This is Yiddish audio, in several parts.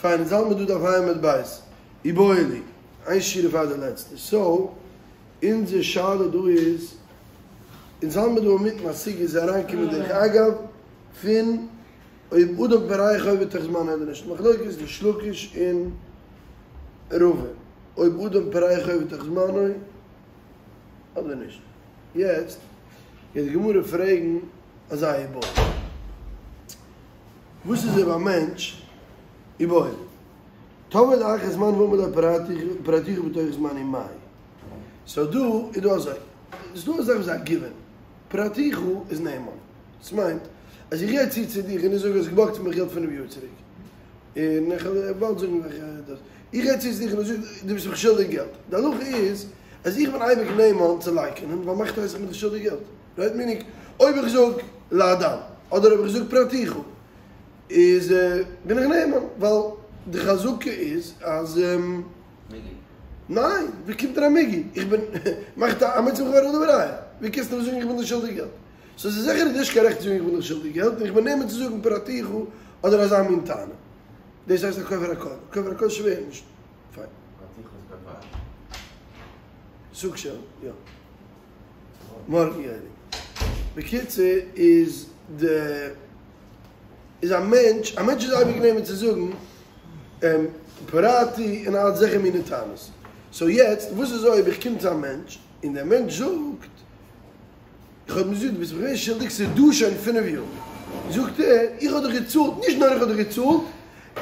פיין, אונז האלט מיר דא דף ה' עמוד ב', איבעיא להו, איין שורה פאר די לעצטע, סאו, אונזער שאלה דא איז, אונז האלט מיר דא אינמיטן א סוגיא איז אריינגעקומען דרך אגב פון אויב אדם פורע חובו בתוך זמנו אדער נישט, מחלוקת ריש לקיש און רבא, אויב אדם פורע חובו בתוך זמנו אדער נישט. יעצט גייט די גמרא פרעגן אזא איבעיא. וואס איז אויב א מענטש איבעיא להו תבעו לאחר זמן ואמר לו פרעתיך בתוך זמני מאי. סאו דא איז דא אזוי, ס'איז דא א זאך וואס איז א גיווען, פרעתיך איז נאמן, דאס מיינט אז איך גיי צו צו דיך און איך זאג האסט געבארגט פון מיך געלט פינף יאר צוריק, און איך וועל באלד זאגן וועלכע דאס, איך גיי צו צו דיך און איך זאג דו ביסט מיך שולדיג געלט, די הלכה איז אז איך בין אייביג נאמן צו לייקענען ווייל מהיכי תיתי איך בין דיך שולדיג געלט, רייט מינינג אויב איך זאג לאדם אדער אויב איך זאג פרעתיך איז בין איך נאמן ווייל די חזקה איז אז ניין ווי קומט דיר א מיגו איך בין מאכט א המוציא מחבירו עליו הראיה ווי קענסטו מיר זאגן איך בין דיר שולדיג געלט סאו ס'איז זיכער נישט קיין רעכט צו זאגן איך בין דיך שולדיג געלט און איך בין נאמן צו זאגן פרעתיך אדער אזא מין טענה דאס הייסט א כופר הכל כופר הכל שווערט נישט פיין. פרעתיך איז בוודאי. סוג של, יא. מארגן יענג. בקיצור איז די איז א מענטש, א מענטש איז אייביג נאמן צו זאגן פרעתי און אזעלכע מיני טענות. סאו יעצט וואס איז אויב איך קום צו א מענטש און דער מענטש זאגט איך האב אים געזאגט דו ביסט מיר געווען שולדיג ס'איז דא שוין פינף יאר. זאגט ער איך האב דיך געצאלט, נישט נאר איך האב דיך געצאלט,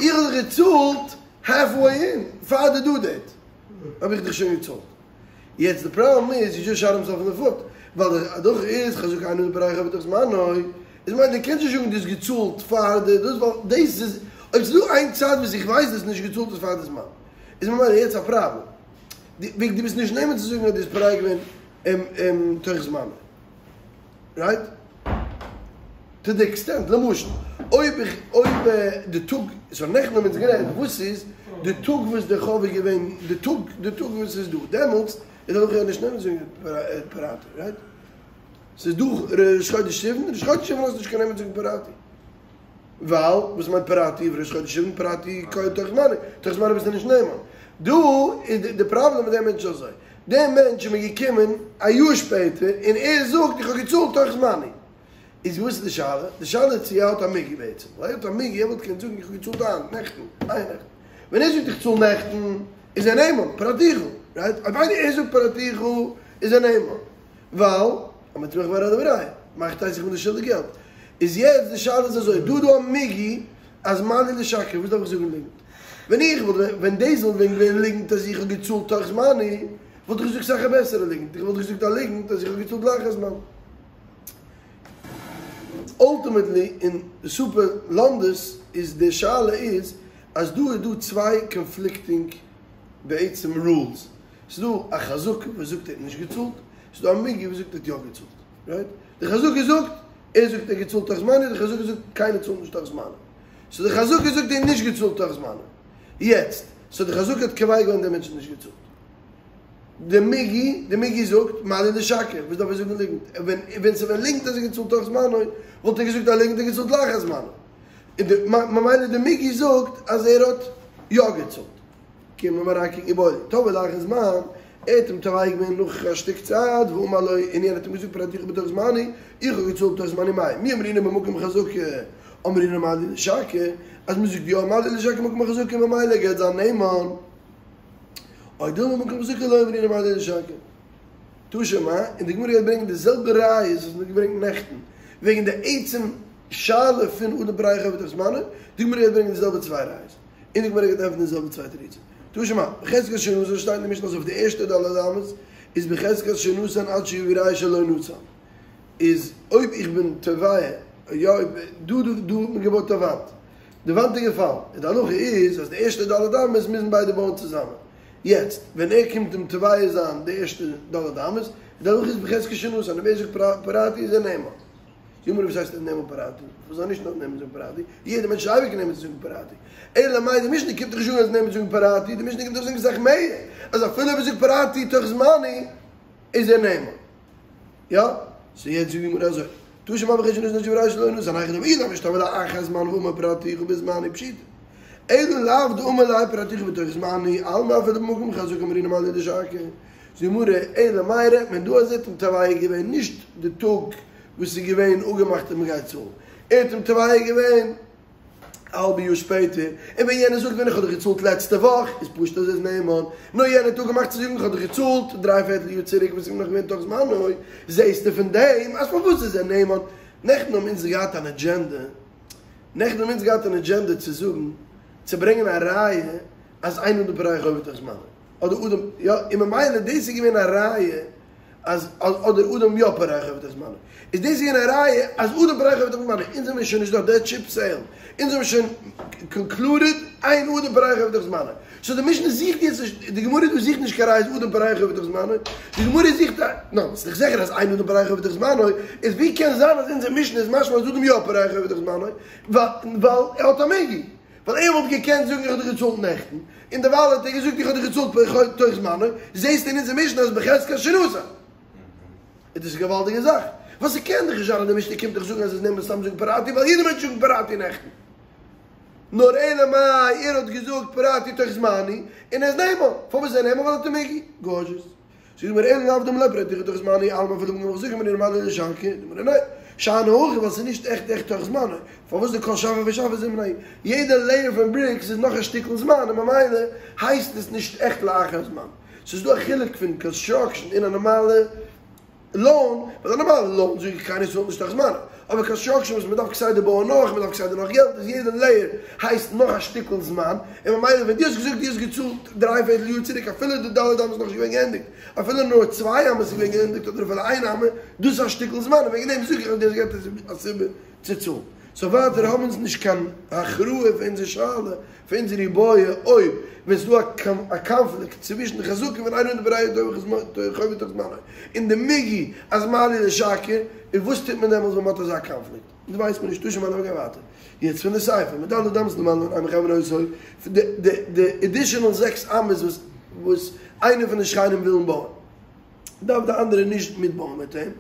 איך האב דיך געצאלט האלף וועי אין, פאר די דו דעיט האב איך דיך שוין געצאלט. יעצט די פראבלעם איז הי דזשאסט שאט הימסעלף אין די פוט, ווייל די הלכה איז חזקה אין אדם פורע חובו בתוך זמנו, איז מיינט דו קענסט נישט זאגן דו האסט געצאלט פאר די דאס ווייל דאס איז אויב ס'איז דא איין צייט וואס איך ווייס דו האסט נישט געצאלט איז פאר די זמן, איז ממילא יעצט א פראבלעם וועגן דו ביסט נישט נאמן צו זאגן אז דו האסט פורע געווען תוך זמנו. רייט? טו די עקסטענט, למשל, אויב איך, אויב די טאג, סאו נעכטן האבן אונז גערעדט וואס איז די טאג וואס די חוב איז געווען, די טאג, די טאג וואס איז דא, דעמאלטס איז דאך נישט נאמן צו זאגן פרעתי, רייט? ס'איז דא ראש חודש סיוון, ראש חודש סיוון האסט נישט קיין נאמן צו זאגן פרעתי. ווייל, וואס מיינט פרעתי ראש חודש סיוון, פרעתי תוך זמנו, תוך זמנו ביסטו נישט נאמן. דא איז די פראבלעם מיט דעם מענטש אזוי. דער מענטש איז מיר געקומען א יאר שפעטער און ער זאגט איך האב געצאלט תוך זמני. איז וואס איז די שאלה? די שאלה איז צו ער האט א מיגו בעצם. ווייל ער האט א מיגו ער וואלט געקענט זאגן איך האב געצאלט היינט, נעכטן, אייערנעכטן. ווען ער זאגט איך צאל נעכטן איז ער נאמן, פרעתיך, רייט? אויב איינער ער זאגט פרעתיך איז ער נאמן. ווייל, המוציא מחבירו עליו הראיה, מהיכי תיתי איך בין דיר שולדיג געלט. איז יעצט די שאלה איז אזוי, דא איז דא א מיגו אז מה לי לשקר, וואס דארף איך זאגן ליגנט? ווען איך וואלט ווען דאס וואלט ווען געווען ליגנט אז איך האב געצאלט תוך זמני, וואלט איך געזאגט אסאך א בעסערע ליגנט, איך וואלט געזאגט א ליגנט אז איך האב געצאלט לאחר זמן. אולטימעטלי אין סופער לומדות איז די שאלה איז אז דא איז דא צוויי קאנפליקטינג בעצם רולס, ס'איז דא א חזקה וואס זאגט ער האט נישט געצאלט, ס'איז דא א מיגו וואס זאגט ער האט יא געצאלט, רייט? די חזקה זאגט ער זאגט ער האט געצאלט תוך זמני, די חזקה זאגט קיינער צאלט נישט תוך זמני. סאו די חזקה זאגט ער האט נישט געצאלט תוך זמנו. יעצט, סאו די חזקה האט קובע געווען דער מענטש האט נישט געצאלט. די מיגו, די מיגו זאגט, מה לי לשקר, וואס דארף ער זאגן ליגנט? ווען ווען ס'ווען ליגנט אז ער האט געצאלט תוך זמנו, וואלט ער געזאגט א ליגנט ער האט געצאלט לאחר זמנו. און די ממילא די מיגו זאגט אז ער האט יא געצאלט. קומען מיר אריין קוקן איבעיא להו תבעו לאחר זמן, ער האט אים תובע געווען נאך א שטיק צייט, ואמר לו, און יענער האט אים געזאגט פרעתיך בתוך זמני, איך האב געצאלט בתוך זמני מאי, מי אמרינן במקום חזקה, אמרינן מה לי לשקר, אז מען זאגט יא מה לי לשקר במקום חזקה ממילא גייט זיין נאמן, או דילמא במקום חזקה לא אמרינן מה לי לשקר. תא שמע, און די גמרא גייט ברענגען די זעלבע ראיות וואס מען האט געברענגט נעכטן, וועגן די עצם שאלה פון אדם פורע חובו בתוך זמנו, די גמרא גייט ברענגען די זעלבע צוויי ראיות. און די גמרא גייט ענטפערן די זעלבע צוויי תירוצים. תא שמע, בחזקת שנתן שטייט אין די משנה אז אויף די ערשטע ד' אמות איז בחזקת שנתן עד שיביא ראיה שלא נתן. איז אויב איך בין תובע, יא אויב דא דא דא האט מען געבויט א וואנט, די וואנט איז געפאלן, און די הלכה איז אז די ערשטע ד' אמות מוזן ביידע בויען צוזאמען. יעצט ווען ער קומט אים תובע זיין די ערשטע ד' אמות, איז די הלכה איז בחזקת שנתן, אויב ער זאגט פרעתי איז ער נאמן. זאגט די גמרא וואס הייסט נאמן פרעתי? פארוואס זאל נישט נאר נאמן זאגן פרעתי? יעדער מענטש איז אייביג נאמן צו זאגן פרעתי. אלא מאי די משנה קומט דאך נישט זאגן אז נאמן צו זאגן פרעתי, די משנה קומט דאך זאגן אסאך מער, אז אפילו אויב ער זאגט פרעתי תוך זמני איז ער נאמן. יא? סאו יעצט זאגט די גמרא אזוי, תא שמע בחזקת שנתן עד שיביא ראיה שלא נתן, היכי דמי אי דאמרת תבעו לאחר זמן ואמר פרעתיך בזמני פשיטא. אלא לאו דאמר ליה פרעתיך בתוך זמני, אלמא אפילו במקום חזקה אמרינן מה לי דשקי. זאגט די גמרא, אלא מאי רעדט מען דא אז ער האט אים תובע געווען נישט די טאג וואס איז געווען אפגעמאכט אז מען גייט צאלן, ער האט אים תובע געווען א האלבע יאר שפעטער, און ווען יענער זאגט ווען איך האב דיך געצאלט לעצטע וואך, איז פשוט אז ער איז נאמן, נאר יענער האט אפגעמאכט צו זאגן איך האב דיך געצאלט דריי פערטל יאר צוריק וואס איז נאך געווען תוך זמנו, זעהסטו פון דעם אז פארוואס איז ער נאמן? נעכטן האבן אונז געהאט אן אדזשענדע, נעכטן האבן אונז געהאט אן אדזשענדע צו זאגן, צו ברענגען א ראיה אז אין אדם פורע חובו בתוך זמנו, אדער אדם יא, און ממילא דאס איז געווען א ראיה אז אדער אדם יא פורע חובו בתוך זמנו, איז דאס געווען א ראיה אז אדם פורע חובו בתוך זמנו, אונז זעמיר שוין נישט דארט, דעט שיפ סעילד, אונז האבן שוין קאנקלודעד אין אדם פורע חובו בתוך זמנו, סאו די משנה זוכט יעצט נישט, די גמרא דא זוכט נישט קיין ראיה אז אדם פורע חובו בתוך זמנו, די גמרא זוכט א, נו, ס'איז דאך זיכער אז אין אדם פורע חובו בתוך זמנו, איז ווי קען זיין אז אונזער משנה איז משמע אז אדם יא פורע חובו בתוך זמנו, ווייל ער האט א מיגו. ווייל ער וואלט געקענט זאגן איך האב דיך געצאלט נעכטן, און דערווייל האט ער געזאגט איך האב דיך געצאלט בתוך זמנו, זעהסט אין אונזער משנה אז בחזקת שנתן. איז דאס א געוואלדיגע זאך. ווייל ס'קען דאך נישט זיין אז די משנה קומט דיך זאגן אז ער איז נאמן סתם זאגן פרעתי ווייל יעדער מענטש זאגט פרעתי נעכטן. נאר אלא מאי ער האט געזאגט פרעתי תוך זמני און ער איז נאמן. פארוואס איז ער נאמן? ווייל ער האט א מיגו. גארדזשעס. זאגט די גמרא אלא לאו דאמר ליה פרעתיך בתוך זמני אלמא אפילו במקום חזקה אמרינן מה לי דשקי, זאגט די גמרא ניין, שאני הכא ווייל ס'איז נישט עכט עכט תוך זמנו, פארוואס דכל שפי ושפי זימנא, יעדע לעיער פון בריקס איז נאך א שטיקל זמן און ממילא הייסט עס נישט עכט לאחר זמן, ס'איז דא א חילוק פון קאנסטראקשען און א נארמאלע. לאון, ווייל א נארמאלע לאון זאג איך קיינער צאלט נישט תוך זמנו, אבער קאנסטראקשען וואס מען דארף כסדר בויען נאך, מען דארף כסדר נאך געלט, איז יעדע לעיער הייסט נאך א שטיקל זמן, און ממילא ווען דו האסט געזאגט דו האסט געצאלט דריי פערטל יאר צוריק אפילו די ד' אמות איז נאכנישט געווען געענדיגט, אפילו נאר צוויי אמות איז געווען געענדיגט אדער אפילו איין אמה, דאס איז א שטיקל זמן און וועגן דעם זאג איך אז דו האסט געהאט א סיבה צו צאלן. סאו ווייטער האבן אונז נישט קיין הכרעה פון אונזער שאלה, פון אונזער איבעיא אויב ווען ס'איז דא א קאנפליקט צווישן די חזקה פון אין אדם פורע חובו בתוך זמנו און די מיגו אז מה לי לשקר, און וואס טוט מען דעמאלס ווען מ'האט אזא קאנפליקט? דאס ווייסט מען נישט, תא שמע לאמיר גיין ווייטער. יעצט פון די סיפא, מד' אמות ולמעלה אין מחייבין אותו, די די עדישענעל זעקס אמות וואס וואס איינער פון די שכנים ווילן בויען. דארף די אנדערע נישט מיטבויען מיט אים,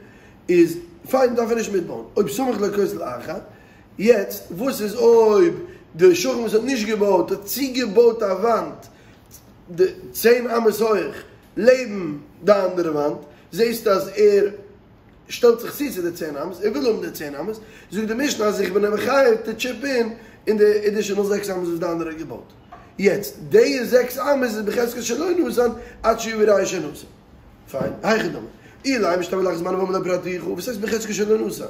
איז פיין דארף ער נישט מיטבויען, אויב סמך לו כותל אחר, יעצט וואס איז אויב די שכן וואס האט נישט געבויט האט צוגעבויט א וואנט די צען אמות הויך לעבן די אנדערע וואנט, זעסטו אז ער שטעלט זיך צו צו די צען אמות, ער וויל האבן די צען אמות, זאגט די משנה אז איך בין אים מחייב טו טשיפ אין אין די עדישענעל זעקס אמות וואס די אנדערע האט געבויט. יעצט, די זעקס אמות איז בחזקת שלא נתן עד שיביא ראיה שנתן. פיין, היכי דמי. אילימא שתבעו לאחר זמנו ואמר לו פרעתיך, וואס הייסט בחזקת שלא נתן?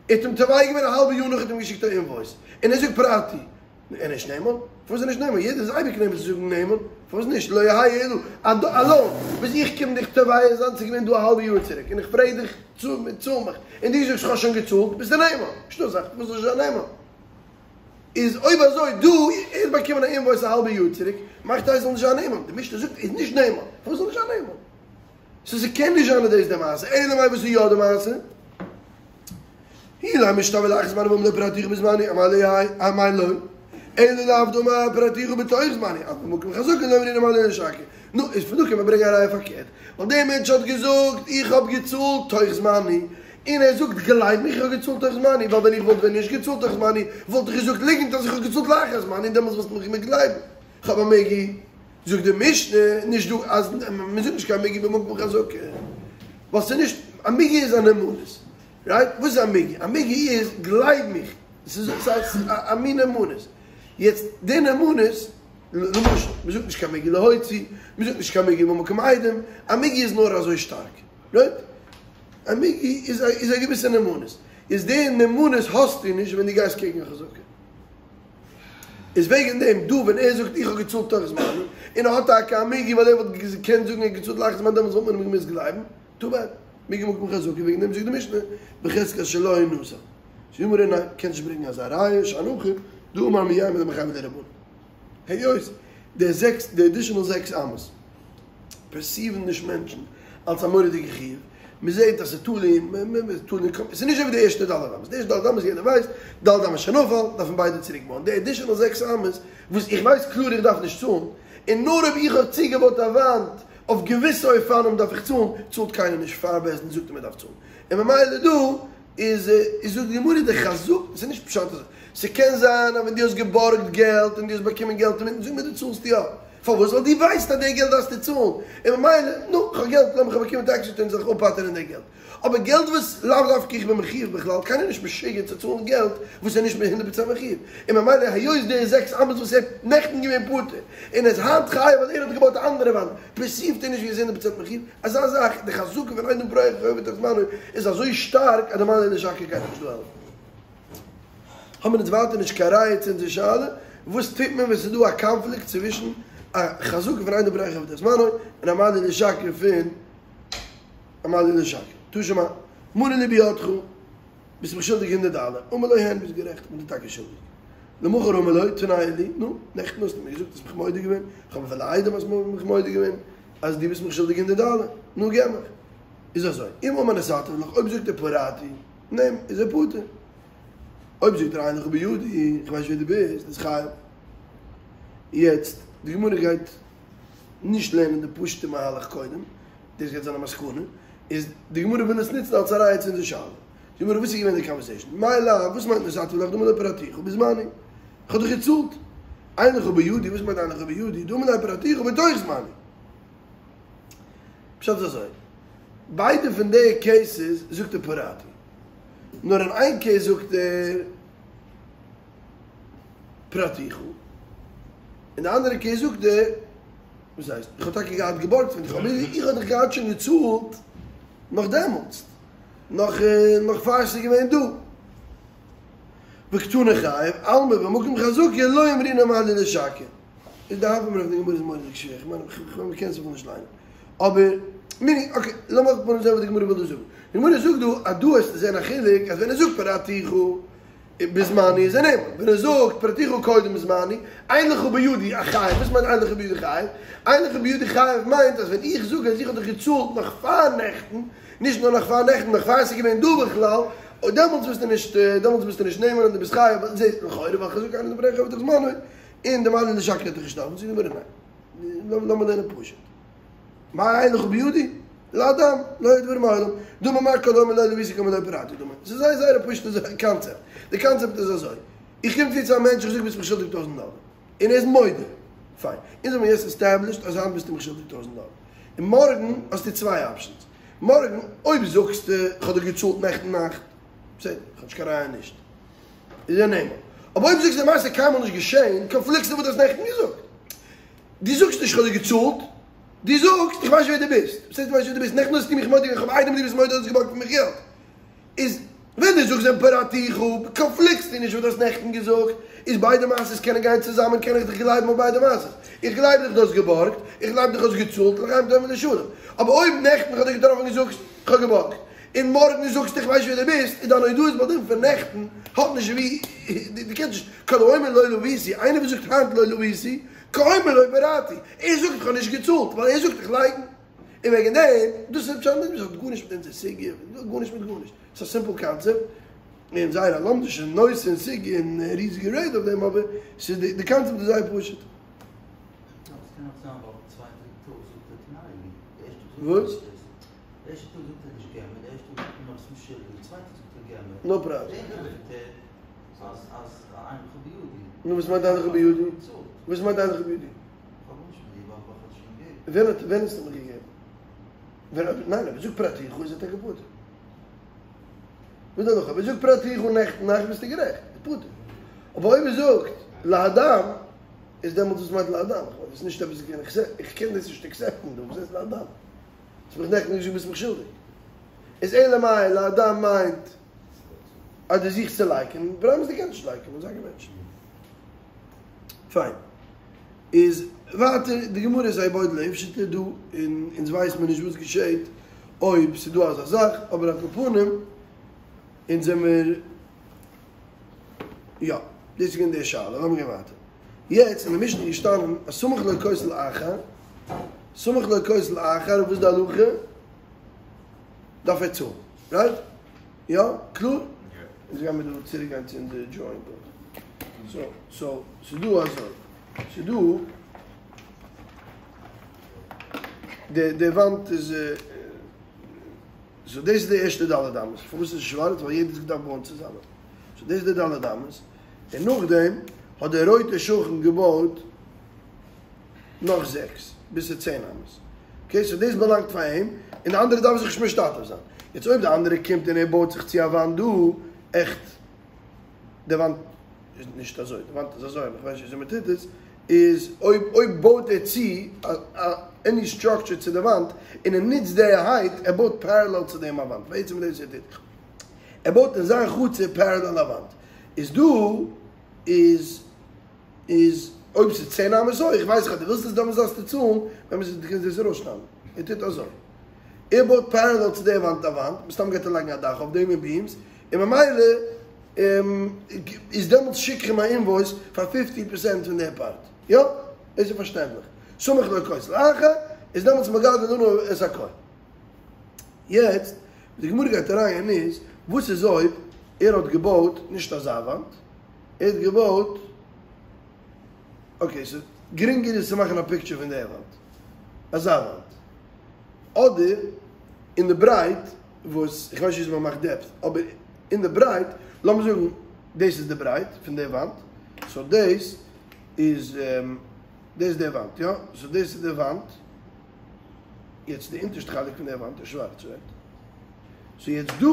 ער האט אים תובע געווען א האלבע יאר נאך ער האט אים געשיקט א אינוואויס, און ער זאגט פרעתי. ער נישט נאמן? פארוואס איז ער נישט נאמן? יעדער איז אייביג נאמן צו זאגן נאמן, פארוואס נישט? לא יהא אלא א לאון וואס איך קום דיך תובע זיין ס'איז געווען דא א האלבע יאר צוריק און איך פרעג דיך צאל מיך, און דו זאגסט כ'האב שוין געצאלט, ביסטו נאמן. נישטא אזא זאך, פארוואס זאל איך נישט זיין נאמן? איז אויב אזוי דא ער האט באקומען א אינוואויס א האלבע יאר צוריק, מאכט ער זאל נישט זיין נאמן, די משנה זאגט איז נישט נאמן, פארוואס זאל נישט זיין נאמן? סאו ס'קען נישט זיין אז דאס איז די מעשה, אלא מאי וואס איז יא די מעשה? אילימא שתבעו לאחר זמנו ואמר לו פרעתיך בזמני, אמאי לא יהא, אמאי לא, אלא לאו דאמר פרעתיך בתוך זמני, אבל במקום חזקה לא אמרינן מה לי לשקר. נו, איז פון דא קען מען ברענגען א ראיה פארקערט, ווייל דער מענטש האט געזאגט איך האב געצאלט תוך זמני, און ער זאגט גלייב מיך איך האב געצאלט תוך זמני, ווייל ווען איך וואלט ווען נישט געצאלט תוך זמני וואלט איך געזאגט ליגנט אז איך האב געצאלט לאחר זמני און דעמאלטס וואלסטו מיך געמוזט גלייבן. כ'האב א מיגו, זאגט די משנה, נישט דא אז מען זאגט נישט קיין מיגו במקום חזקה, ווייל ס'איז נישט, א מיגו איז א נאמנות, רייט? וואס איז א מיגו? א מיגו איז גלייב מיך, ס'איז א מין נאמנות, יעצט די נאמנות, למשל, מען זאגט נישט קיין מיגו להוציא, מען זאגט נישט קיין מיגו במקום עדים, א מיגו איז נאר אזוי שטארק, רייט? א מיגו איז איז א געוויסע נאמנות, איז די נאמנות האסטו נישט ווען דו גייסט קעגן א חזקה. איז וועגן דעם דא ווען ער זאגט איך האב געצאלט תוך זמני, און ער האט טאקע א מיגו ווייל ער וואלט געקענט זאגן ער האט געצאלט לאחר זמן דעמאלטס וואלט מען אים געמוזט גלייבן, טו בעד, מיגו במקום חזקה וועגן דעם זאגט די משנה בחזקת שלא נתן. זאגט די גמרא ניין, קענסט נישט ברענגען אזא ראיה, שאני הכא, דאמר מימרא דמחייבי דרבנן. היות די זעקס, די עדישענעל זעקס אמות, פערסיוון נישט מענטשן אלס א מורא'דיגע חיוב, מען זעט אז ס'איז תלוי, תלוי אין קאמפ, ס'איז נישט אזוי ווי די ערשטע ד' אמות, די ערשטע ד' אמות יעדער ווייסט, ד' אמות שנפל, דארף מען ביידע צוריק בויען, די עדישענעל זעקס אמות וואס איך ווייס קלאר איך דארף נישט צאלן, און נאר אויב איך האב צוגעבויט א וואנט אויף געוויסע אופנים דארף איך צאלן, צאלט קיינער נישט פאר בית דין זאגט מען דארף צאלן, און ממילא דא. איז איז זאגט די גמרא די חזקה, ס'איז נישט פשט אזוי, ס'קען זיין אז ווען דו האסט געבארגט געלט און דו האסט באקומען געלט אינמיטן זאג מיר דו צאלסט יא, פארוואס? ווייל דו ווייסט אז די געלט דארפסטו צאלן, און ממילא, נו, כ'האב געלט, לאמיך באקומען טעקס ריטורן זאל איך אפפאטערן די געלט. אבער געלט וואס לאו דווקא איך בין מחיוב בכלל, קיינער איז נישט משוגע צו צאלן געלט וואס ער איז נישט הונדערט פראצענט מחיוב, און ממילא היות די זעקס אמות וואס ער איז נעכטן געווען פטור, און ער איז היינט חייב ווייל ער האט געבויט א אנדערע וואנט, פערסיווט ער נישט ווי ער איז הונדערט פראצענט מחיוב, אזא זאך, די חזקה פון אין אדם פורע חובו בתוך זמנו איז אזוי שטארק אז די מה לי לשקר גייט נישט דא העלפן. האבן אונז ווייטער נישט קיין ראיה צו אונזער שאלה, וואס טוט מען ווען ס'איז דא א קאנפליקט צווישן א חזקה פון אין אדם פורע חובו בתוך זמנו און א מה לי לשקר פון א מה לי לשקר. תא שמע, מנה לי בידך, ביסט מיך שולדיג הונדערט דאלער, אמר לו הן, ביסט גערעכט, איך בין דיר טאקע שולדיג. למחר אמר לו, תנה לי, נו, נעכטן האסטו מיר געזאגט האסט מיך מודה געווען, איך האב אפילו עדים אז מ'האט מיך מודה געווען אז דו ביסט מיך שולדיג הונדערט דאלער, נו געב מיך. איז אזוי, אם אמר נתתיו לך, אויב זאגט ער פרעתי, נאמן, איז ער פטור. אויב זאגט ער אין לך בידי, איך ווייס נישט ווער דו ביסט, איז חייב. יעצט, די גמרא גייט נישט לערנען די פשוט'ע מהלך קודם, דאס גייט זיין א מסקנא, איז די גמרא וויל עס נוצן אלס א ראיה צו אונזער שאלה. די גמרא, וואס איז געווען די קאנווערסעישאן? מאי לאו, וואס מיינט נתתיו לך דאמר ליה פרעתיך בזמני? איך האב דיך געצאלט. אין לך בידי, וואס מיינט אין לך בידי? דאמר ליה פרעתיך בתוך זמני. פשט איז אזוי, ביידע פון די קעיסעס זאגט ער פרעתי. נאר אין איין קעיס זאגט ער פרעתיך, אין די אנדערע קעיס זאגט ער, וואס הייסט? איך האב טאקע געהאט געבארגט פון דיך, אבער איך האב דיך געהאט שוין געצאלט נאך דעמאלטס, נאך נאך פאר ס'איז געווען דא. וקתני חייב, אלמא במקום חזקה לא אמרינן מה לי לשקר. איז די הוה אמינא פון די גמרא איז מורא'דיג שווער, איך מיין איך קען עס אפילו נישט ליינען. אבער, מיני, אקעי, לאמיר קודם זען וואס די גמרא וויל דא זאגן. די גמרא זאגט דא אז דא וועסטו זען א חילוק אז ווען ער זאגט פרעתיך בזמני איז ער נאמן, ווען ער זאגט פרעתיך קודם זמני, אין לך בידי חייב, וואס מיינט אין לך בידי חייב? אין לך בידי חייב מיינט אז ווען איך זאג אז איך האב דיך געצאלט נאך פאר נעכטן, נישט נאר נאך פאר נעכטן, נאך פאר עס איז געווען דא בכלל, אוי דעמאלטס ביסטו נישט, דעמאלטס ביסטו נישט נאמן און דו ביסט חייב, זעהסט לכאורה ווייל חזקה אין אדם פורע חובו בתוך זמנו, און די מה לי לשקר וועט דיך נישט העלפן, זאגט די גמרא ניין, לאמיר לערנען פשוט. מאי אין לך בידי? להדם, לא היו דברים מעולם, דאמר מר כל האומר לא לויתי כאומר לא פרעתי דמי. ס'איז זייער זייער א פשוט'ע קאנצעפט. די קאנצעפט איז אזוי, איך קום צו צו א מענטש איך זאג ביסט מיך שולדיג טויזנט דאלער, און ער איז מודה, פיין, אונז האבן יעצט עסטעבלישט אז היינט ביסטו מיך שולדיג טויזנט דאלער, און מארגן האסטו צוויי אפשענס, מארגן אויב זאגסטו כ'האב דיר געצאלט נעכטן נאכט, בסדר, כ'האב נישט קיין ראיה נישט, איז ער נאמן. אבער אויב זאגסטו די מעשה איז קיינמאל נישט געשען, קאנפליקסטו וואס דו האסט נעכטן געזאגט. דו זאגסט נישט כ'האב דיר געצאלט, דו זאגסט איך ווייס נישט ווער דו ביסט. וואס הייסט דו ווייסט נישט ווער דו ביסט? נעכטן האסטו מיך מודה געווען, כ'האב עדים דו ביסט מודה האסט געבארגט פון מיך געלט. איז ווען דו זאגסט ווען פרעתיך, קאנפליקסטו נישט וואס דו האסט נעכטן געזאגט. איז ביידע מעשות קענען גיין צוזאמען קען איך דיך גלייבן אויף ביידע מעשות. איך גלייב דיך דו האסט געבארגט, איך גלייב דיך האסט געצאלט, לחיים טובים ולשלום. אבער אויב נעכטן כ'האב דיך געטראפן און געזאגסט כ'האב געבארגט, און מארגן זאגסטו איך ווייס נישט ווער דו ביסט, איז דיין הודאת בעל דין פון נעכטן האט נישט ווי, דו קענסט נישט, כל האומר לא לויתי, איינער וואס זאגט היינט לא לויתי, כאומר לא פרעתי, ער זאגט איך האב נישט געצאלט, ווייל ער זאגט איך לייקן. און וועגן דעם, דאס איז פשט אין דעם, האט גארנישט מיט אונזער סוגיא, גארנישט מיט גארנישט, ס'איז א סימפל קאנצעפט, און זייער א לומדישע נושא און סוגיא און ריזיגע רעדע אויף דעם, אבער ס'איז די קאנצעפט איז זייער פשוט. וואס? נאו פראבלעם. נו וואס מיינט אין לך בידי? וואס מיינט אין לך בידי? ווען האט ווען האסטו מיר געגעבן? ווען האט ניין אויב ער זאגט פרעתיך איז ער טאקע פטור. וואס דאך אויב ער זאגט פרעתיך נעכטן נאכט ביסטו גערעכט, איז פטור. אבער אויב ער זאגט להדם איז דעמאלטס וואס מיינט להדם? איך מיין דאס איז נישט עפעס איך קען דאס נישט עקסעפטן דא, וואס הייסט להדם? האסט מיך נעכטן געזאגט ביסט מיך שולדיג. איז אלא מאי להדם מיינט אז דו זוכסט צו לייקענען, פראבלעם איז דו קענסט נישט לייקענען, זיי געבענטשט. פיין. איז ווייטער די גמרא איז איבעיא להו דא, און אונז ווייסט מיר נישט וואס געשעהט אויב ס'איז דא אזא זאך, אבער על כל פנים אונז זעמיר יא, דאס איז געווען די שאלה, לאמיר גיין ווייטער. יעצט אין די משנה איז געשטאנען אז סמך לו כותל אחר, סמך לו כותל אחר, וואס איז די הלכה? דארף ער צאלן, רייט? יא? קלאר? אונז גיימיר דא צוריק גיין צו אונזער דראואינג באורד. סאו, סאו, ס'איז דא אזוי, ס'איז דא, די די וואנט איז. סאו דאס איז די ערשטע ד' אמות, פארוואס איז עס שווארץ? ווייל יעדער האט געדארפט בויען צוזאמען. סאו דאס איז די ד' אמות, און נאכדעם האט דער רויטער שכן געבויט נאך זעקס, ביז צו צען אמות. אקעי, סאו דאס באלאנגט פאר אים, און די אנדערע דארף זיך נישט משתתף זיין. יעצט אויב די אנדערע קומט און ער בויט זיך צו א וואנט דא, עכט די וואנט איז נישט אזוי, די וואנט איז אזוי, אבער איך ווייס נישט וויאזוי מען טוט עס, איז אויב אויב בויט ער צו א עני סטראקטשער צו די וואנט, און ער נוצט די הייט, ער בויט פערעלעל צו דעם א וואנט, בעצם איז דאס וואס ער טוט, ער בויט אין זיין חצר פערעלעל א וואנט, איז דא איז איז אויב ס'איז צען אמות הויך, ווייס איך אז דו ווילסט עס דעמאלטס דארפסטו צאלן, ווען מ'איז דו קענסט דאס ארויסשניידן, ער טוט אזוי, ער בויט פערעלעל צו די וואנט א וואנט, מסתם גייט ער לייגן א דאך אויף דעם און ביעמס, און ממילא איז דעמאלטס שיק איך אים א אינוואויס פאר פיפטי פערסענט פון די פארט. יא? דאס איז פארשטענדליך. סמוך לכותל אחר איז דעמאלטס מגלגלין עליו את הכל. יעצט וואס די גמרא גייט אריין איז, וואס איז אויב ער האט געבויט נישט אזא וואנט, ער האט געבויט, אקעי ס'איז גרינגער איז צו מאכן א פיקטשער פון די וואנט, אזא וואנט, אדער אין די ברייט, וואס איך ווייס נישט וויאזוי מען מאכט דעפט, אבער אין די ברייט, לאמיר זאגן דאס איז די ברייט פון די וואנט, סאו דאס איז דאס איז די וואנט, יא? סאו דאס איז די וואנט, יעצט די אונטערשטע חלק פון די וואנט איז שווארץ, רייט? סאו יעצט דא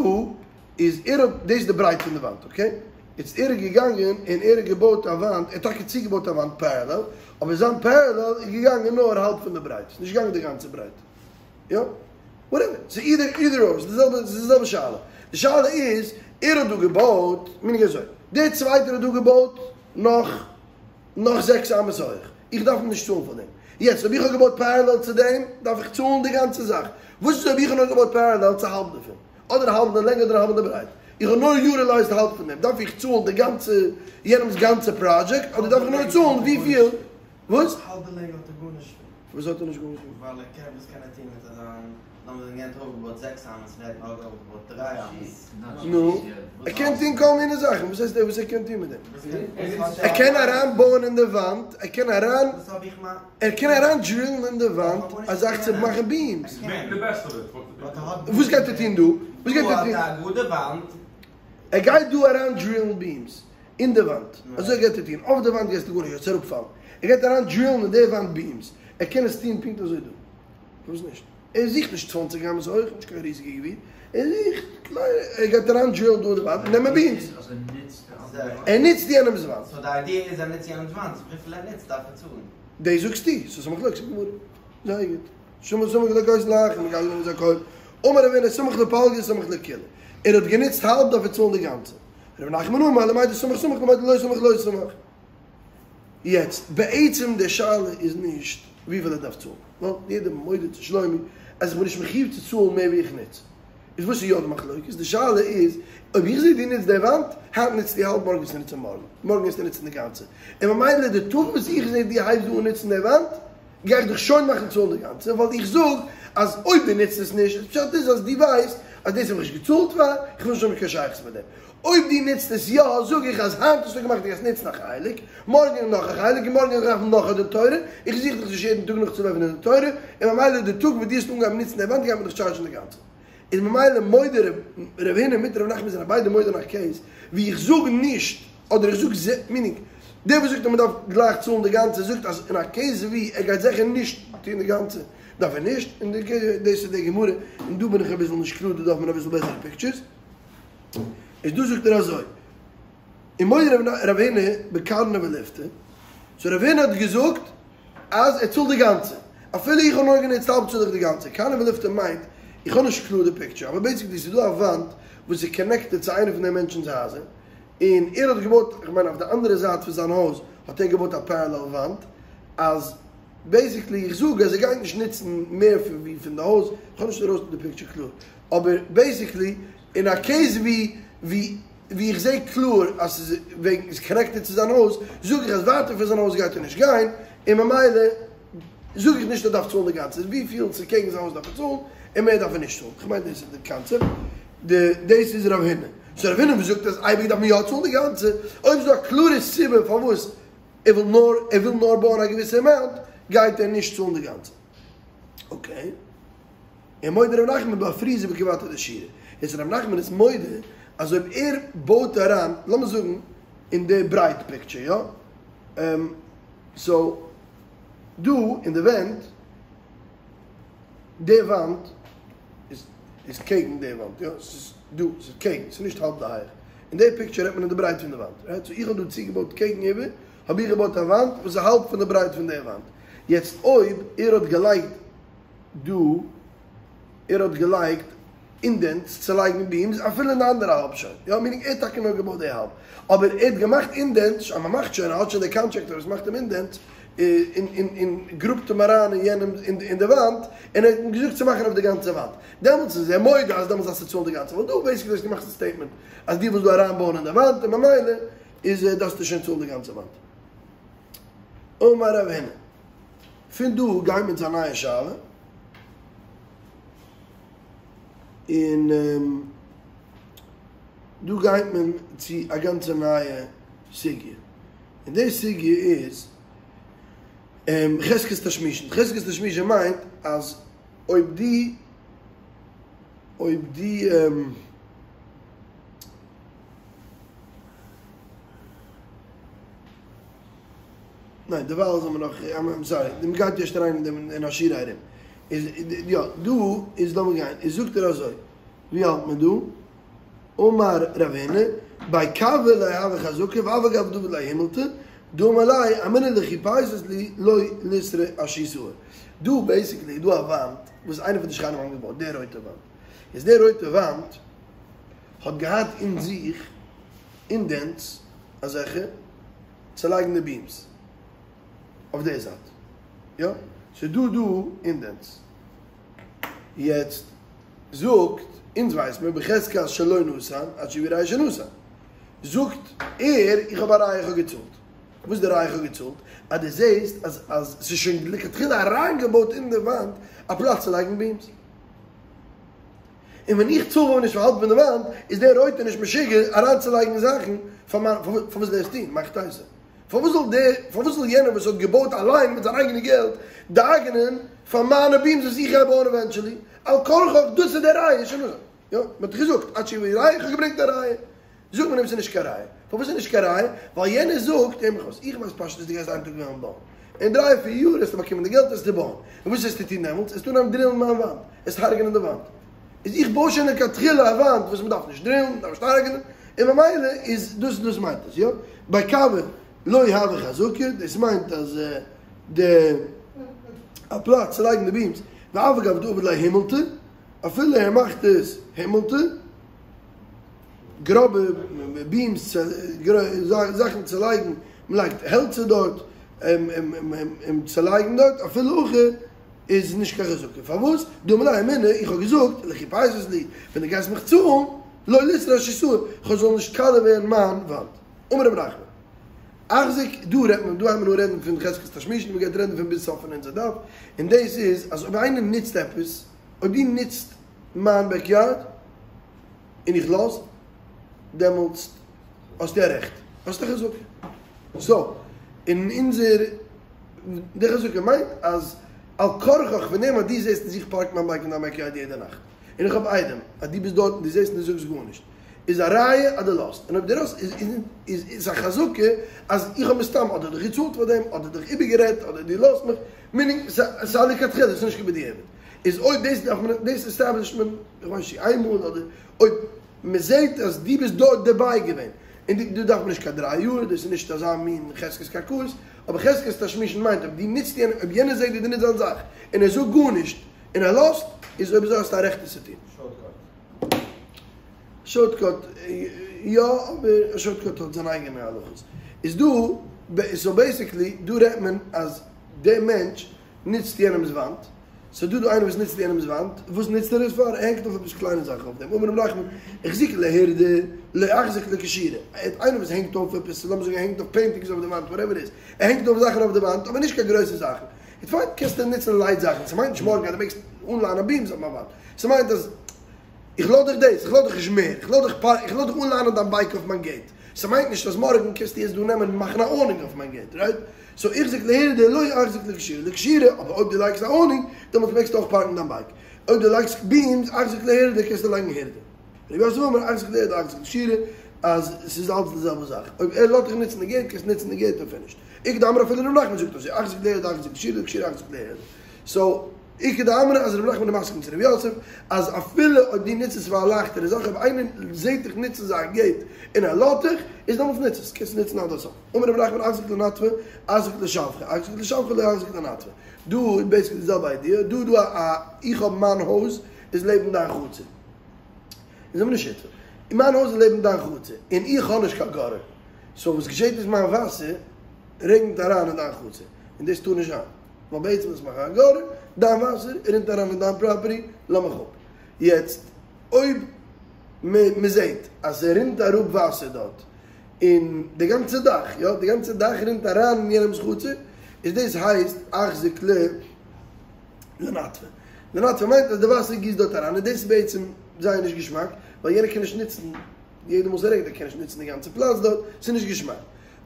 איז ער האט, דאס איז די ברייט פון די וואנט, אקעי? יעצט ער איז געגאנגען און ער האט געבויט א וואנט, ער האט טאקע צוגעבויט א וואנט פערעלעל, אבער זיין פערעלעל איז געגאנגען נאר האלב פון די ברייט, ס'איז נישט געגאנגען די גאנצע ברייט. יא? וואטעווער, ס'איז אידער אידער אר, ס'איז די זעלבע, ס'איז די זעלבע שאלה. די שאלה איז, ער האט דא געבויט, מינינג אזוי, דער צווייטער האט דא געבויט נאך נאך זעקס אמות הויך, איך דארף אים נישט צאלן פאר דעם. יעצט אויב איך האב געבויט פערעלעל צו דעם, דארף איך צאלן די גאנצע זאך. וואס איז אויב איך האב נאר געבויט פערעלעל צו האלב דערפון? אדער האלב די לענג אדער האלב די ברייט. איך האב נאר יוטילייזד האלב פון דעם, דארף איך צאלן די גאנצע, יענעמ'ס גאנצע פראדזשעקט, אדער דארף איך נאר צאלן וויפיל, וואס? האלב די לענג האט ער גארנישט פון. וואס האט ער נישט גארנישט פון? ווייל ער קען, וואס קען ער טון מיט אזא, לאמיר זאגן יענער האט אויפגעבויט זעקס אמות און ער האט נאר אויפגעבויט דריי אמות. נו, ער קען טון כל מיני זאכן, וואס הייסט וואס ער קען טון מיט דעם? ער קען אריין בויען אין די וואנט, ער קען אריין, ער קען אריין דרילן אין די וואנט א זאך צו מאכן ביעמס. וואס גייט ער טון דא? וואס גייט ער טון? ער גייט דא אריין דרילן ביעמס. אין די וואנט, אזוי גייט ער טון, אויף די וואנט גייסטו גארנישט, וועסט אראפפאלן, ער גייט אריין דרילן אין די וואנט ביעמס, ער קען עס טון פונקט אזוי דא, פארוואס נישט? ער זוכט נישט צוואנציג אמות הויך, נישט קיין ריזיגע גביר, ער זוכט קליינע, ער גייט אריין דרילן דא אין די וואנט און נעמען ביעמס. ער נוצט יענעמס וואנט. סאו די איידיע איז ער נוצט יענעמס וואנט, סאו וויפיל ער נוצט דארף ער צאלן. דאס זאגסטו, ס'איז א מחלוקת אין גמרא. זייער גוט. שמע סמוך לכותל אחר מגלגלין את הכל, אמר רב הונא סמוך לפלגא סמוך לקולא, ער האט גענוצט האלב דארף ער צאלן די גאנצע. רב נחמן אמר למאי דסמוך סמוך למאי דלא סמוך לא סמוך. יעצט, בעצם די שאלה איז נישט וויפיל ער דארף צאלן, ווייל יעדער מודה צו שלומי אז איך בין נישט מחיוב צו צאלן מער ווי איך נוץ. איז וואס איז יא די מחלוקת? די שאלה איז אויב איך זעה דו נוצט די וואנט, היינט נוצטו האלב מארגן וועסטו נוצן מארגן, מארגן וועסטו נוצן די גאנצע, און ממילא די טאג וואס איך זעה דו הייבסט אן נוצן די וואנט, גיי איך דיך שוין מאכן צאלן די גאנצע, ווייל איך זאג אז אויב דו נוצט עס נישט, איז פשט איז אז דו ווייסט אז דאס האב איך נישט געצאלט פאר, איך וויל נישט האבן קיין שייכות מיט דעם. אויב דו נוצט עס יא, זאג איך אז היינט האסטו געמאכט דו גייסט נוצן א חלק, מארגן נאך א חלק, און מארגן וועל איך דארפן נאך א דין תורה, איך זוך דיך נישט יעדן טאג נאכצולויפן דין תורה, און ממילא די טאג וואס דו האסט אנגעהויבן נוצן די וואנט גייט מען דיך טשארדזשן די גאנצע. איז ממילא מודה רב הונא מיט רב נחמן זענען ביידע מודה אין א קעיס ווי איך זאג נישט אדער איך זאג ז מינינג דער וואס זאגט אז מען דארף גלייך צאלן די גאנצע זאגט אז אין א קעיס ווי ער גייט זיכער נישט טוהן די גאנצע דארף ער נישט און די דאס איז די גמרא און דא בין איך אביסל נישט קלאר דא דארף מען אביסל בעסערע פיקטשערס איז דא זאגט ער אזוי און מודה רב הונא בקרנא וליפתא סאו רב הונא האט געזאגט אז ער צאלט די גאנצע, אפילו איך האב נאר גענוצט האלב צאל איך די גאנצע, קרנא וליפתא מיינט, איך האב נישט קלאר די פיקטשער, אבער בעיסיקלי ס'איז דא א וואנט וואס איז קאנעקטעד צו איינע פון די מענטשנ'ס הייזער, און ער האט געבויט, איך מיין אויף די אנדערע זייט פון זיין הויז האט ער געבויט א פערעלעל וואנט, אז בעיסיקלי איך זאג אז ער גייט נישט נוצן מער פון ווי פון די הויז, איך האב נישט ארויס די פיקטשער קלאר, אבער בעיסיקלי אין א קעיס ווי ווי. ווי איך זעה קלאר אז ס'איז וועגן איז קאנעקטעד צו זיין הויז, זאג איך אז ווייטער פון זיין הויז גייט ער נישט גיין, און ממילא זאג איך נישט ער דארף צאלן די גאנצע, וויפיל ס'איז קעגן זיין הויז דארף ער צאלן, און מער דארף ער נישט צאלן, כ'מיין דאס איז די קאנצעפט, די דאס איז רב הונא, סאו רב הונא וואס זאגט אז אייביג דארף מען יא צאלן די גאנצע, אויב איז דא א קלארע סיבה פארוואס ער וויל נאר ער וויל נאר בויען א געוויסע אמאונט, גייט ער נישט צאלן די גאנצע. אקעי. און מודה ר' נחמן באפרוזי בכיבתא דשורא. יעצט ר' נחמן איז מודה אז אויב ער בויט אריין, לאמיר זאגן אין די ברייט פיקטשער יא, סאו דא אין די ווענט, די וואנט איז איז קעגן די וואנט יא, ס'איז דא, ס'איז קעגן, ס'איז נישט האלב די הייך. אין די פיקטשער רעדט מען אין די ברייט פון די וואנט, רייט? סאו איך האב דא צוגעבויט קעגן איבער, האב איך געבויט א וואנט וואס איז האלב פון די ברייט פון די וואנט. יעצט אויב ער האט געלייגט דא, ער האט געלייגט אינדענטס צו לייגן ביעמס אפילו אין די אנדערע האלב שוין, יא, מינינג ער האט טאקע נאר געבויט די האלב, אבער ער האט געמאכט אינדענטס, אז מען מאכט שוין, ער האט שוין די קאנטרעקטער וואס מאכט אים אינדענטס, און און און גראבט אים אריין אין יענעם אין די וואנט, און ער האט אים געזאגט צו מאכן אויף די גאנצע וואנט, דעמאלטס איז ער מודה אז דעמאלטס דארפסטו צאלן די גאנצע וואנט, דא בעיסיקלי האסטו געמאכט א סטעיטמענט אז דו ווילסט דא אריינבויען אין די וואנט און ממילא איז דארפסטו שוין צאלן די גאנצע וואנט. אמר רב הונא, פון דא גייען מיר צו א נייע שאלה, און דא גייט מען צו א גאנצע נייע סוגיא, און די סוגיא איז חזקת תשמישין, חזקת תשמישין מיינט אז אויב דו אויב דו ניין דערווייל זעמיר נאך, איים סארי, מען גייט ערשט אריין אין דעם אין א שיעור ארום, איז יא דא איז לאמיר גיין, איז זאגט ער אזוי, ווי האלט מען דא? אמר רב הונא, בי כוי לא הוה חזקה ואף על גב דעביד ליה הימלתא, דאמר ליה אמינא לכי פייסת לי לא ליתרע אשיתאי. דא בעיסיקלי איז דא א וואנט וואס איינער פון די שכנים האבן געבויט, די רויטע וואנט. איז די רויטע וואנט האט געהאט אין זיך אינדענטס אזעלכע צו לייגן די ביעמס אויף די זייט. יא? ס'איז דא דא אינדענטס. יעצט זאגט, אונז ווייס מיר בחזקת שלא נתן עד שיביא ראיה שנתן. זאגט ער, איך האב א ראיה איך האב געצאלט. וואס איז די ראיה איך האב געצאלט? אז דו זעסט אז אז ס'איז שוין לכתחילה אריינגעבויט אין די וואנט א פלאץ צו לייגן ביעמס. און ווען איך צאל ווען נישט פאר האלב פון די וואנט, איז דער רויטער נישט משוגע אריינצולייגן זאכן פאר מיין, פארוואס זאל ער עס טון? מאכט אויס. פארוואס זאל דער, פארוואס זאל יענער וואס האט געבויט אליין מיט זיין אייגענע געלט דאגה'נען פאר מיינע ביעמס וואס איך גיי בויען עווענטשעלי? על כרחך דאס איז די ראיה שנתן. יא, מען האט געזאגט עד שיביא ראיה, איך האב געברענגט א ראיה. זאגט מען אים ס'איז נישט קיין ראיה. פארוואס איז נישט קיין ראיה? ווייל יענער זאגט, הער מיך אויס, איך ווייס פשטות דו גייסט איין טאג וועלן בויען. אין דריי פיר יאר וועסטו באקומען די געלט וועסטו בויען. און וואס וועסטו טון דעמאלטס? וועסטו אנהייבן דרילן מיין וואנט, וועסט הרג'נען די וואנט. איז איך בוי שוין לכתחילה א וואנט וואס מ'דארף נישט דרילן, מ'דארף נישט הרג'נען, און ממילא איז דאס דאס מיינט עס, יא? בי כוי לא הוה חזקה, דאס מיינט אז די א פלאץ צו לייגן די ביעמס, ואף על גב דעביד ליה הימלתא, אפילו ער מאכט עס הימלתא, גראבע ביעמס, זאכן צו לייגן, מ'לייגט העלצער דארט, און צו לייגן דארט, אפילו הכי איז נישט קיין חזקה, פארוואס? דאמר ליה אמינא, איך האב געזאגט, לכי פייסת לי, ווען דו גייסט מיך צאלן, לא ליתרע אשיתאי, כ'זאל נישט קאליע ווערן מיין וואנט. אמר רב נחמן, אחזיק, דא רעדט מען, דא הייבט מען אן רעדן פון חזקת תשמישין, מען גייט רעדן פון ביז סוף פון אונזער דף, און דאס איז אז אויב איינער נוצט עפעס, אויב דו נוצט מיין בעקיארד, און איך לאז, דעמאלטס האסטו א רעכט, האסט א חזקה. סאו, אין אונזער, די חזקה מיינט אז על כרחך פון דעם אז דו זעסט אז איך פארק מיין בייק אין דיין בעקיארד יעדע נאכט, און איך האב עדים אז דו ביסט דארט און דו זעסט און דו זאגסט גארנישט, איז א ראיה אז דו לאזט, און אויב דו לאזט איז איז איז א חזקה אז איך האב מסתם אדער דיך געצאלט פאר דעם, אדער דיך איבערגערעדט, אדער דו לאזט מיך, מינינג ס'איז א לכתחילה, ס'איז נישט קיין בדיעבד. איז אויב דאס דארף מען, דאס עסטעבלישט מען, איך ווייס נישט צו איינמאל אדער אויב מען זעט אז דו ביסט דארט דערביי געווען, און דא דארף מען נישט קיין דריי יאר, דאס איז נישט אזא מין חזקת קרקעות, אבער חזקת תשמישין מיינט אויב דו נוצט יענעם, אויב יענער זעט ווי דו נוצט זיין זאך, און ער זאגט גארנישט, און ער לאזט, איז אויב אזוי האסטו א רעכט עס צו טון. שארטקאט. יא, אבער א שארטקאט האט זיין אייגענע הלכות. איז דא, סאו בעיסיקלי דא רעדט מען אז דער מענטש נוצט יענעמס וואנט, סאו דא דא איינער וואס נוצט יענעמס וואנט, וואס נוצט ער עס פאר? ער הענגט אויף עפעס קליינע זאכן אויף דעם, אמר רב נחמן, החזיקה להורדי, לא אחזקה לקשירה, איינער וואס הענגט אויף עפעס, לאמיר זאגן ער הענגט אויף פעינטינגס אויף די וואנט, וואטעווער איט איז, ער הענגט אויף זאכן אויף די וואנט, אבער נישט קיין גרויסע זאכן, איז פיין, קענסטו נוצן לייט זאכן, ס'מיינט נישט מארגן אז דו מעגסט אנליינען ביעמס אויף מיין וואנט, ס'מיינט אז איך לאז דיך דאס, איך לאז דיך נישט מער, איך לאז דיך איך לאז דיך אנליינען דיין בייק אויף מיין געיט. ס'מיינט נישט אז מארגן קענסטו עס דא נעמען און מאכן א אונינג אויף מיין געיט, רייט? סאו איחזיק להירדי לא אחזיק לכשורה, לכשורה, אבער אויב דו לייגסט א אונינג, דעמאלטס מעגסטו אויך פארקן דיין בייק. אויב דו לייגסט ביעמס, אחזיק להירדי קענסטו לייגן הירדי. רבי יוסף אומר אחזיק להירדי אחזיק לכשורה, אז ס'איז אלץ די זעלבע זאך. אויב ער לאזט דיך נוצן די געיט, קענסטו נוצן די געיט און פינישט. איכא דאמרי אפילו ר' נחמן זאגט אזוי, אחזיק להירדי אחזיק לכשורה, לכשורה אחזיק להירדי. סאו. איכא דאמרי אז ר' נחמן איז מסכים צו ר' יוסף אז אפילו אויב דו נוצט עס פאר א לייכטערע זאך אויב איינער זעט דיך נוצן זיין געיט און ער לאזט דיך איז דעמאלטס נוץ עס קענסט נוצן עד הסוף אמר ר' נחמן אחזיק לנטפא אחזיק לשפכא אחזיק לשפכא לא אחזיק לנטפא דא איז בעיסיקלי די זעלבע איידיע דא דא א איך האב מיין הויז איז לעבן דיין חצר איז אבער נישט און מיין הויז איז לעבן דיין חצר און איך האב נישט קיין גאטער סאו וואס געשעט איז מיין וואסער רעגנט אריין אין דיין חצר און דאס טאר נישט זיין. ווייל בעצם איז מאכן א גאטער, דיין וואסער רינט אריין אין דיין פראפערטי, לאז מיך אפ. יעצט אויב מען זעט אז ס'רינט אראפ וואסער דארט, און די גאנצע דאך, יא, די גאנצע דאך רינט אריין אין יענעמ'ס חצר, איז דאס הייסט אחזיק ל לנטפא. לנטפא מיינט אז די וואסער גיסט דארט אריין, און דאס איז בעצם זייער נישט געשמאק, ווייל יענער קען נישט נוצן, יעדע מאל ס'רעגנט ער קען נישט נוצן די גאנצע פלאץ דארט, ס'איז נישט געשמאק.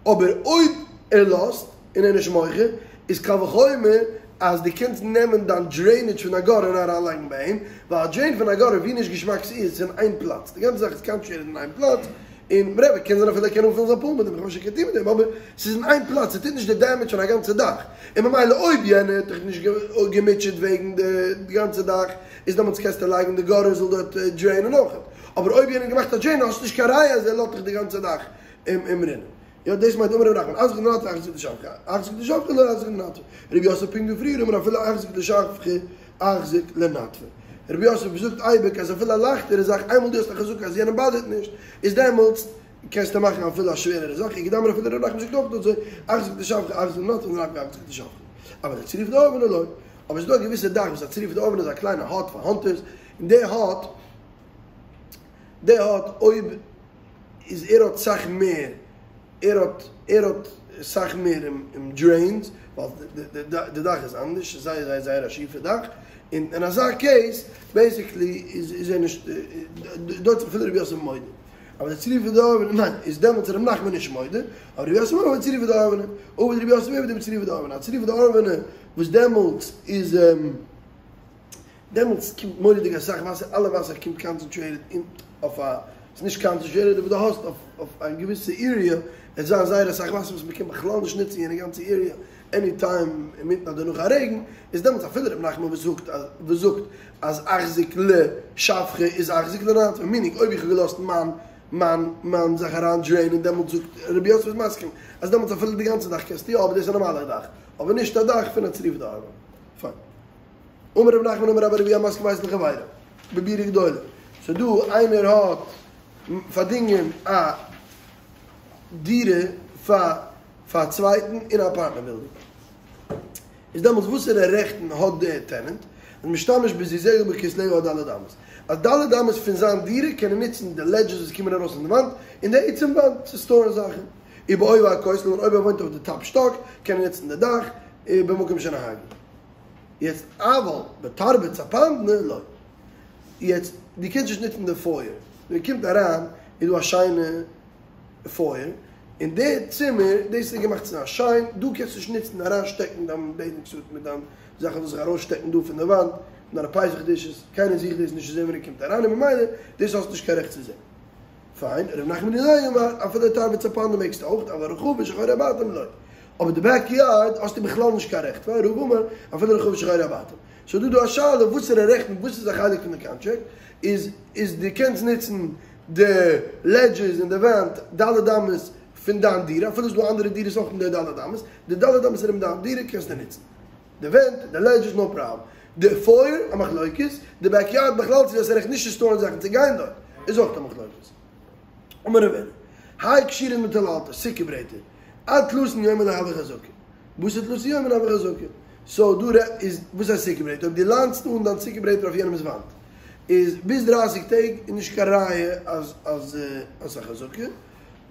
אבער אויב ער לאזט און ער איז נישט מוחה, איז קל וחומר אז דו קענסט נעמען דיין דרעינעדזש פון א גאטער און אריינלייגן ביי אים, ווייל א דרעין פון א גאטער ווי נישט געשמאק ס'איז, איז אין איין פלאץ, די גאנצע זאך איז קאנצענטרעיטעד אין איין פלאץ, און וואטעווער, קען זיין אפילו ער קען אנפילן זיין פול מיט דעם, איך ווייס נישט וואס ער קען טון מיט דעם, אבער ס'איז אין איין פלאץ, ס'טוט נישט די דעמעדזש פון א גאנצע דאך, און ממילא אויב יענער האט דיך נישט געמוטשעט וועגן די גאנצע דאך, איז דעמאלטס קענסטו לייגן די גאטער זאל דארט דרעינען אויכעט, אבער אויב יענער האט געמאכט א דרעין האסטו נישט קיין ראיה אז ער לאזט דיך די גאנצע דאך רינען. יא דאס מיינט אמר רב נחמן אחזיק לנטפא אחזיק לשפכא אחזיק לשפכא לא אחזיק לנטפא רבי יוסף פונקט ווי פריער אמר אפילו אחזיק לשפכא אחזיק לנטפא רבי יוסף זאגט אייביג אז אפילו א לייכטערע זאך איינמאל דו האסט א חזקה אז יענעם באדערט נישט איז דעמאלטס קענסטו מאכן אפילו א שווערערע זאך איכא דאמרי אפילו רב נחמן זאגט אויך אזוי אחזיק לשפכא אחזיק לנטפא לנטפא אחזיק לשפכא אבל לצריפה דאורבני לא אבער ס'איז דא א געוויסע דאך וואס א צריפא דאורבני איז א קליינע האט פאר האנטערס און די האט די האט אויב איז ער האט סאך מער ער האט ער האט סאך מער עם דרעינס ווייל די דאך איז אנדערש ס'איז זייער זייער זייער א שיפע דאך און אין אזא קעיס בעיסיקלי איז איז ער נישט דארט איז אפילו רבי יוסף מודה אבער די צריפא דאורבני ניין איז דעמאלטס ר' נחמן נישט מודה אבער רבי יוסף מודה צריפא דאורבני עביד רבי יוסף עובדא בצריפא דאורבני א צריפא דאורבני וואס דעמאלטס איז דעמאלטס קומט מורא'דיג אסאך וואסער, אלע וואסער קומט קאנצענטרעיטעד אין אויף א, ס'איז נישט קאנצענטרעיטעד אבער דו האסט אויף אויף א געוויסע עיריע, עס זיין זייער אסאך וואסער וואס מ'קען בכלל נישט נוצן יענע גאנצע עיריע עני טיים אינמיטן אדער נאך א רעגן, איז דעמאלטס אפילו ר' נחמן וואס זאגט אז וואס זאגט אז אחזיק לשפכא איז אחזיק לנטפא, מינינג אויב איך האב געלאזט מיין מיין מיין זאך אריין דרעינען דעמאלטס זאגט רבי יוסף איז מסכים אז דעמאלטס אפילו די גאנצע דאך קענסטו יא אבער דאס איז א נארמאלער דאך אבער נישט א דאך פון א צריפא דאורבני. פיין. אמר רב נחמן אמר רבה בר אבוה המשכיר בית לחבירו בבירה גדולה, סאו דא איינער האט פארדינגען א דירה פאר פאר א צווייטן אין א אפארטמענט בילדינג, איז דעמאלטס וואסערע רעכטן האט דער טענענט אז משתמש בזיזיה ובכותליה עד ד' אמות, אז ד' אמות פון זיין דירה קען ער נוצן די לעדזשעס וואס קומען ארויס פון די וואנט און די עצם וואנט צו סטארן זאכן, ובעובי הכותל און אויב ער וואוינט אויף די טאפ שטאק קען ער נוצן די דאך, במקום שנהגו. יעצט אבל בתרבץ הפנדנא לא. יעצט דו קענסט נישט נוצן די פויער, ווען מען קומט אריין איז דא א שיינע פויער, און די צימער דאס איז געמאכט צו זיין שיין, דא קענסטו נישט נוצן אריין שטעקן דיין בעדינג סוט מיט דיין זאכן זאל זיך ארויס שטעקן דא פון די וואנט, מיט דיינע פסח דישעס, קיינער זוכט דאס נישט צו זען ווען ער קומט אריין און ממילא דאס האסטו נישט קיין רעכט צו זען. פיין, ר' נחמן בר ירמיה אמר, אפילו תרבץ הפנדנא מעגסטו אויך, אבל רחבה שאחורי הבתים לא. אבער די בעק יארד האסטו בכלל נישט קיין רעכט, פיין, רבא אמר, אפילו רחבה שאחורי הבתים. סאו דא דא א שאלה וואסערע רעכטן, וואס איז א חלק פון די קאנטרעקט, איז איז דו קענסט נוצן די לעדזשעס און די וואנט ד' אמות פון דיין דירה, אפילו ס'איז דא אנדערע דירות אויך אין די ד' אמות, די ד' אמות ארום דיין דירה קענסטו נוצן. די ווענט, די לעדזשעס נאו פראבלעם. די פויער, א מחלוקת. די בעק יארד בכלל צו דו האסט רעכט נישט צו סטארן זאכן צו גיין דארט, איז אויך א מחלוקת. אמר רב הונא, האי כשורין מטללתא, סוכה ברעטער, עד תלתין יומין לא הוי חזקה. בתר תלתין יומין הוי חזקה. סאו דא רעדט איז וואס הייסט סוכה ברעטער? אויב דו ליינסט אן דיין סוכה ברעטער אויף יענעמס וואנט, איז ביז דרייסיג טעג איז נישט קיין ראיה אז אז אז ס'איז א חזקה,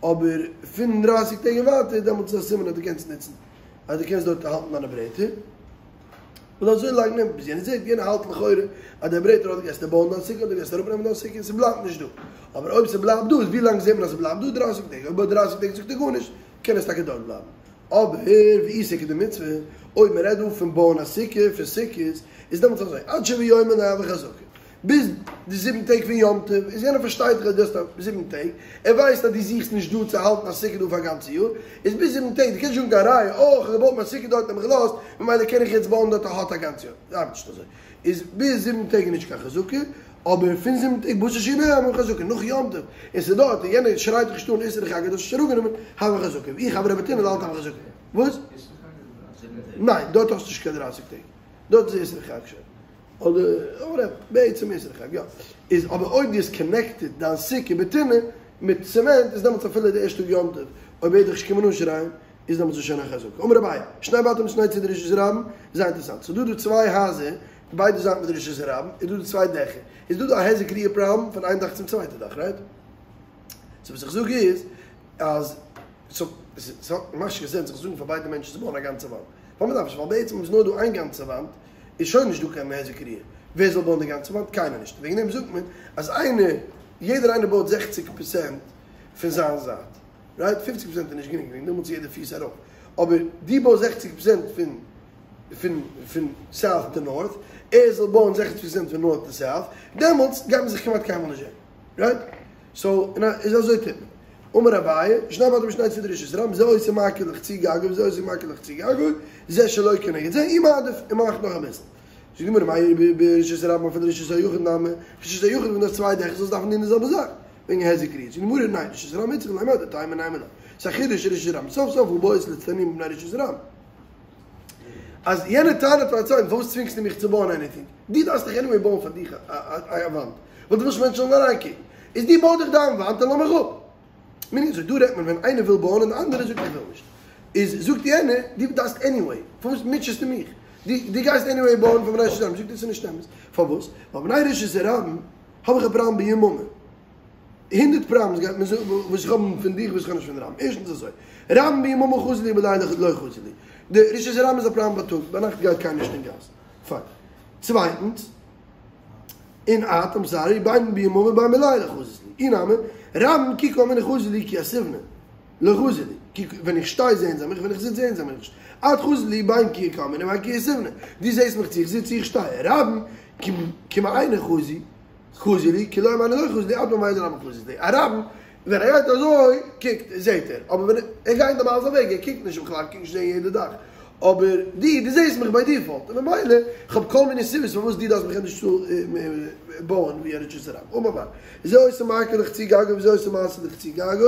אבער פון דרייסיג טעג און ווייטער דעמאלטס איז א סימן אז דו קענסט נוצן. אז דו קענסט דארט האלטן דיינע ברעטער. ווייל אזוי לאנג נעמט ביז יענער זעט, יענער האלט לכאורה אז דער ברעטער אדער גייסטו בויען דיין סוכה אדער גייסטו אראפנעמען דיין סוכה און ס'בלייבט נישט דא. אבער אויב ס'בלייבט דא איז ווי לאנג זעט מען אז ס'בלייבט דא? דרייסיג טעג. אויב ביי דרייסיג טעג זאגט ער גארנישט קען עס טאקע דארט בלייבן. אבער ואי סוכה דמצוה, אויב מ'רעדט דא פון בויען א סוכה פון סוכות, איז דעמאלטס אזוי, עד שבעה יומין לא הוי חזקה. ביז די זיבן טעג פון יום טוב, איז יענער פארשטייט דאך אז דו האסט א זיבן טעג, ער ווייסט אז דו זוכסט נישט דא צו האלטן א סוכה דא פאר א גאנצע יאר, איז ביז זיבן טעג, דו קענסט נישט זאגן קיין ראיה, אה, איך האב געבויט מיין סוכה דארט און מיך געלאזט, ממילא קען איך יעצט בויען דארט א האט א גאנץ יאר. עס ארבעט נישט אזוי. איז ביז זיבן טעג איז נישט קיין חזקה, אבער פון זיבן טעג בתר שבעה ימים חזקה, נאך יום טוב, און ס'איז דארט, און יענער שרייט דיך נישט אן אסרו חג, דו האסט נישט אראפגענומען, הוי חזקה. ואי חברא בטינא דהאלט הוי חזקה. וואס? ניין, דארט האסטו נישט קיין דרייסיג טעג. דארט איז אסרו חג שוין. אדער אדער בעצם אסרו חג יא. איז אבער אויב דו האסט קאנעקטעד דיין סוכה בטינא מיט צעמענט איז דעמאלטס אפילו די ערשטע טאג יום טוב אויב ער וועט דיך נישט קומען אנשרייען איז דעמאלטס עס שוין א חזקה. אמר אביי, שני בתים משני צידי רשות הרבים, זייער אינטערעסאנט. ס'איז דא דא צוויי הייזער ביידע זייטן פון די רשות הרבים איז דא דא צוויי דעכער. איז דא דא א היזק ראיה פראבלעם פון איין דאך צום צווייטע דאך רייט? סאו וואס איך זאג איז אז סאו ס'מאכט נישט קיין סענס זיך זאגן פאר ביידע מענטשן צו בויען א גאנצע וואנט. ווייל מ'דארף נישט ווייל בעצם אויב איז נאר דא איין גאנצע וואנט איז שוין נישט דא קיין היזק ראיה. ווער זאל בויען די גאנצע וואנט? קיינער נישט. וועגן דעם זאגט מען אז איינער, יעדער איינער בויט זעכציג פערסענט פון זיין זייט. רייט? פופציג פערסענט איז נישט גענוג וועגן דעם מוז יעדער פיס ארויף. אבער דו בויסט זעכציג פערסענט פון פון פון סאוט טו נארט, ער זאל בויען זעכציג פערסענט פון נארט טו סאוט, דעמאלטס גייט מען זיך כמעט קיינמאל נישט זען. רייט? סאו, איז אזוי טוט מען. אמר אביי, שני בתים משני צידי רשות הרבים, זה עושה מעקה לחצי גגו וזה עושה מעקה לחצי גגו, זה שלא כנגד זה, ומעדיף, און מ'מאכט נאך אביסל. זאגט די גמרא, מאי איריא ברשות הרבים אפילו רשות היחיד נמי, רשות היחיד ווען דו האסט צוויי דעכער זאלסט דארפן טון די זעלבע זאך, וועגן היזק ראיה. זאגט די גמרא, ניין, רשות הרבים איצטריכא ליה מהו דתימא נימא לא. ס'איז א חידוש רשות הרבים, סוף סוף הא בעית לאצטנויי מפני רשות הרבים. אז יענער טענה'ט פאר א צווייטן, פארוואס צווינגסטו מיך צו בויען עניטינג? דו דארפסט דאך עניוועי בויען פאר דיך א וואנט, ווייל דו ווילסט מענטשן זאלן אריינקוקן. איז דו בוי דיך דיין וואנט און לאז מיך אפ. מיינט אזוי, דא רעדט מען ווען איינער וויל בויען און די אנדערע זאגט איך וויל נישט. איז זאגט יענער, דו דארפסט עניוועי, פארוואס מוטשעסטו מיך? דו דו גייסט עניוועי בויען פאר מפני רשות הרבים. זאגט ער ס'איז נישט אמת. פארוואס? ווייל מפני רשות הרבים האב איך א פראבלעם ביממה. הונדערט פראבלעמס גייט מען זאגן וואס איך האב פון דיך וואס איך האב נישט פון רבים. ערשטנס אזוי, רבים ביממה חזי להו בליליא לא חזי להו. די רשות הרבים איז א פראבלעם בייטאג, ביינאכט גייט קיינער נישט אין גאס. פיין. צווייטנס, און את, איים סארי, בין ביממה בין בליליא חזית להו. אי נמי, רבים כי קאמינא חזי להו כי יתיבנא. לא חזי להו. כי ווען איך שטיי זעהן זיי מיך, ווען איך זיץ זעהן זיי מיך נישט. את חזי להו בין כי קאמינא בין כי יתיבנא. דו זעהסט מיך צו איך זיץ צו איך שטיי. רבים כי מעינא חזי. חזי להו, כי לא מעינא לא חזי להו, את ממילא נמי חזית להו. א רבים, ווען ער גייט אזוי, קוקט, זעהט ער. אבער ווען ער גייט נארמאל זיין וועג, ער קוקט נישט בכלל, ער קוקט נישט זעהן יעדע דאך. אבער דו, דו זעהסט מיך ביי דיפאלט, און ממילא, איך האב כל מיני סיבות פארוואס דו דארפסט מיך ענדערש בויען ווי א רשות הרבים. אמר מר. זה עושה מעקה לחצי גגו וזה עושה מעקה לחצי גגו,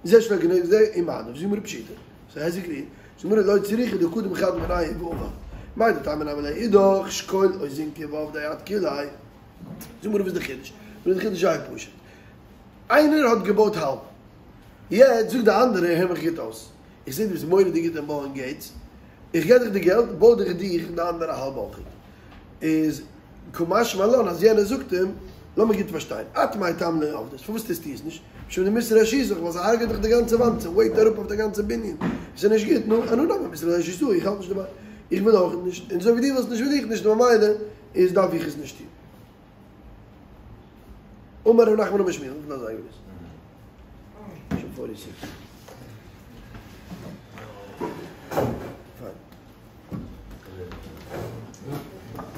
זה שלא כנגד זה, ומעדיף. זאגט די גמרא פשיטא. ס'איז היזק ראיה. זאגט די גמרא לא צריכא דקדים חד מינייהו ועביד. מהו דתימא נימא ליה אידך שקול אוזינקא ועבדי את כוליה. זאגט די גמרא וואס איז די חידוש? די חידוש איז זייער פשוט. איינער האט געבויט האלב. יעצט זאגט די אנדערע הער מיך גוט אויס. איך זעה דו ביסט מורא'דיג גוט אין בויען געיטס. איך געב דיך די געלט, בוי דיך דיך די אנדערע האלב אויך. איז קא משמע לן אז יענער זאגט אים, לאמיר גוט פארשטיין, את מאי טעמא לא עבדת, פארוואס טוסטו עס נישט? משום דמיתרא אשיתך, ווייל ס'הרג'עט דיך די גאנצע וואנט, ס'וועיט אראפ אויף די גאנצע בנין, עס איז נישט גוט, נו, אנא נמי מיתרא אשיתאי, איך האלט נישט דערביי, איך וויל אויך נישט, און אזוי ווי דו ווילסט נישט וויל איך נישט, ממילא איז דארף איך עס נישט טון. אמר רב נחמן אמר שמואל, שוין פארטי סיקס.